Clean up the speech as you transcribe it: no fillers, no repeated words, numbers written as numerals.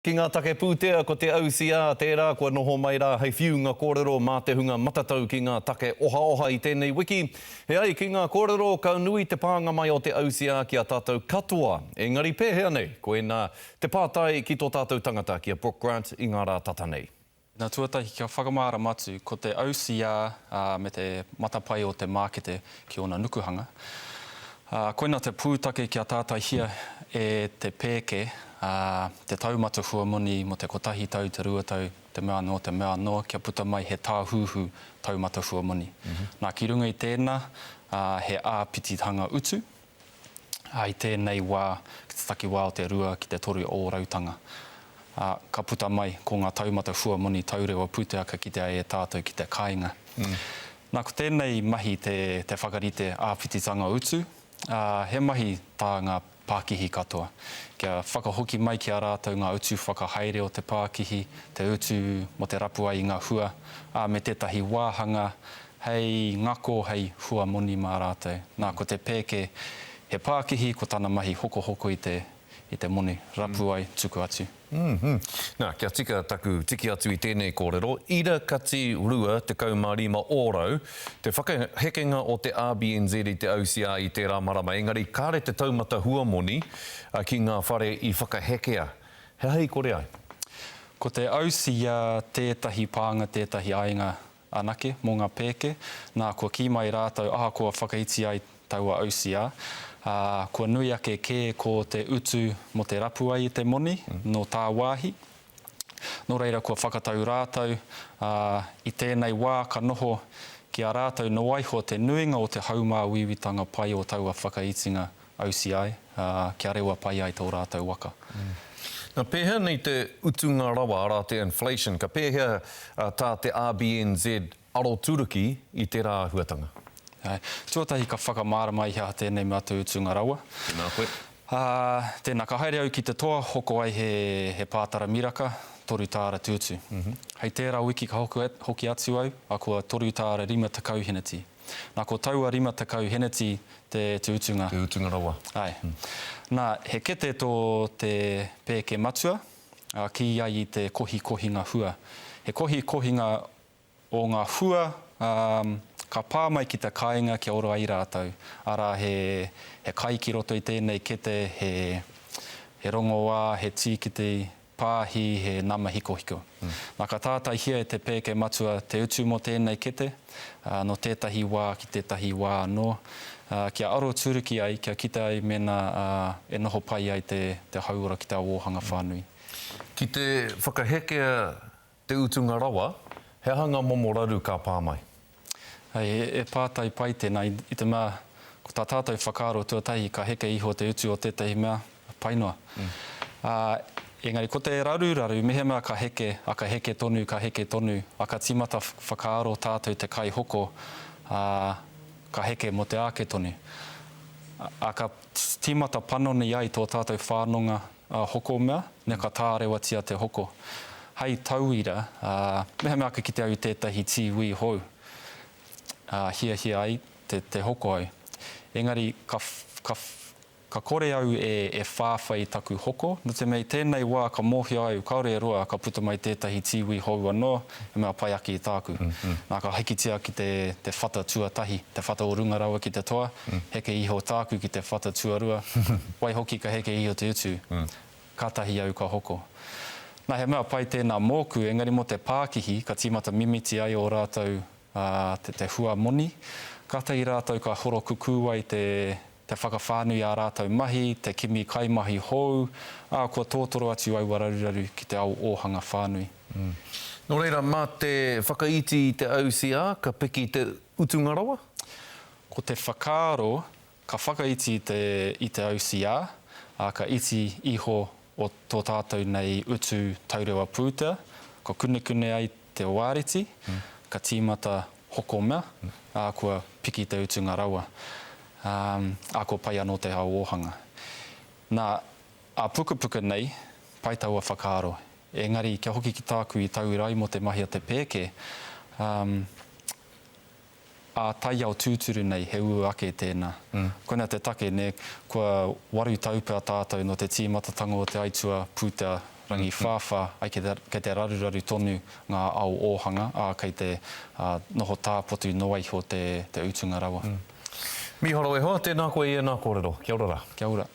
Ki ngā take pūtea, ko te OCR tērā kua noho mai rā hei whiunga kōrero mā te hunga matatau ki ngā take ohaoha i tēnei wiki. E ai ki ngā kōrero, ka nui te pānga mai o te OCR ki a tātou katoa. Engari pēhea nei? Koinā te pātai ki tō tātou tangata, ki a Brooke Grant i ngā rā tata nei. Nā, tuatahi kia whakamārama atu, ko te OCR me te matapae o te mākete ki ōna nukuhanga. Koina te pūtake kia tātaihia e te pēke te taumata huamoni mō te kotahi tau, te rua tau, te mea anō, te mea anō, kia puta mai he tāhuhu taumata huamoni. Nā, ki runga i tēnā, he āpitihanga utu, ā, i tēnei wā, ki te takiwā o te rua ki te toru ōrautanga, ā, ka puta mai ko ngā taumata huamoni taurewa pūtea ka kitea e tātou ki te kāinga. Nā, ko tēnei mahi te, te whakarite āpititanga utu, ā, he mahi tā ngā pākihi katoa, kia whakahoki mai ki a rātou ngā utu whakahaere o te pākihi, te utu mō te rapu ai i ngā hua, ā, me tētahi wāhanga Hei ngako, hei huamoni mā rātou. Nā, ko te pēke, he pākihi, ko tana mahi hokohoko i te, i te moni, rapu ai, tuku atu. Mm-hmm. Nā, kia tika taku tiki atu i tēnei kōrero, ira kati 25 ōrau te whakahekenga o te RBNZ i te OCR i tērā marama, engari kāre te taumata huamoni ki ngā whare i whakahekea. He aha i kore ai? Ko te OCR tētahi pānga, tētahi aiga anake mō ngā pēke, nā, kua kī mai rātou ahakoa whakaiti ai taua OCR, ā, kua nui ake kē ko te utu mō te rapu ai i te moni nō tāwāhi. Nō reira kua whakatau rātou, ā, i tēnei wā ka noho ki a rātou noaiho te nuinga o te haumāuiuitanga pai o taua whakaitinga OCI, ā, kia rewa pai ai tō rātou waka. Nā, pēhea nei te utunga rawa, arā te inflation, ka pēhea tā te RBNZ aroturuki i tērā āhuatanga? Āe. Tuatahi ka whakamārama i he aha tēnei mea te utunga rawa. Tēnā koe. Ā, tēnā, ka haere au ki te toa, hoko ai he, he pātara miraka, toru tāra te utu. Hei tērā wiki ka hoki atu au, ā, kua toru tāra 50 heneti. Nā, ko taua 50 heneti te, te utunga. Te utunga rawa. Āe. Nā, he kete tō te pēke matua, ā, kī ai i te kohikohinga hua. He kohikohinga o ngā hua, ā, ka pā mai ki te kāinga kia ora ai rātou. Arā, he, he kai ki roto i tēnei kete, he, he rongoā, he tīkiti, pāhi, he nama hikohiko. Nā, ka tātaihia e te pēke matua te utu mō tēnei kete, ā, nō tētahi wā ki tētahi wā anō, ā, kia aroturuki ai, kia kite ai mēnā, ā, e noho pai ai te, te hauora ki te ao ōhanga whānui. Ki te whakahekea te utunga rawa, he aha ngā momo raru ka pā mai? Hei, e pātai pai tēnā, i te mea, ko tā tātou whakaaro tuatahi ka heke iho te utu o tētahi mea, pai noa. Ā, engari ko te raruraru, mehemea ka heke, a ka heke tonu, ka heke tonu, a ka tīmata whakaaro tātou te kaihoko, ā, ka heke mō te āke tonu. Ā, ka tīmata panoni ai tō tātou whanonga hoko mea, me ka tārewatia te hoko. Hei tauira, mehemea ka kite au i tētahi tīwī hou, hiahia ai te, te hoko au. Engari, ka, ka, ka kore au e, e whāwhai i taku hoko, nō te mea i tēnei wā ka mōhio au, kāore e roa ka puta mai tētahi tīwī hou anō, he mea pai ake i tāku. Nā, ka hikitia ki te, te whata tuatahi, te whata o runga rawa ki te toa, heke iho tāku ki te whata tuarua, waihoki ka heke iho te utu, kātahi au ka hoko. Nā, he mea pai tēnā mōku, engari mō te pākihi, ka tīmata mimiti ai ō rātou te, te hua moni, kātahi rātou ka horokukū ai te, te whakawhānui ā rātou mahi, te kimi kaimahi hou, ā, kua tōtoro atu aua raruraru ki te ao ōhanga whānui. Nō reira, mā te whakaiti i te OCR ka piki te utunga rawa? Ko te whakaaro ka whakaiti i te i te OCR, ā, ka iti iho o tō tātou nei utu taurewa pūtea, ka kunekune ai te oāriti, ka tīmata hoko mea, ā, kua piki te utunga rawa, ā, ā, kua pai anō te ao ōhanga. Nā, ā pukapuka nei, pai taua whakaaro. Engari, kia hoki ki tāku i tauira ai mō te mahi a te pēke, ā, ā-taiao tūturu nei, he uaua ake tēnā. Koinā te take, nē, kua waru tau pea tātou nō te tīmatatanga o te aitua pūtea Rangiwhāwhā, ai kei te, kei te raruraru tonu ngā ao ōhanga, ā, kei te noho tāpotu noa iho te, te utunga rawa. Mīharo e hoa, tēnā koe i ēnā kōrero. Kia ora rā. Kia ora.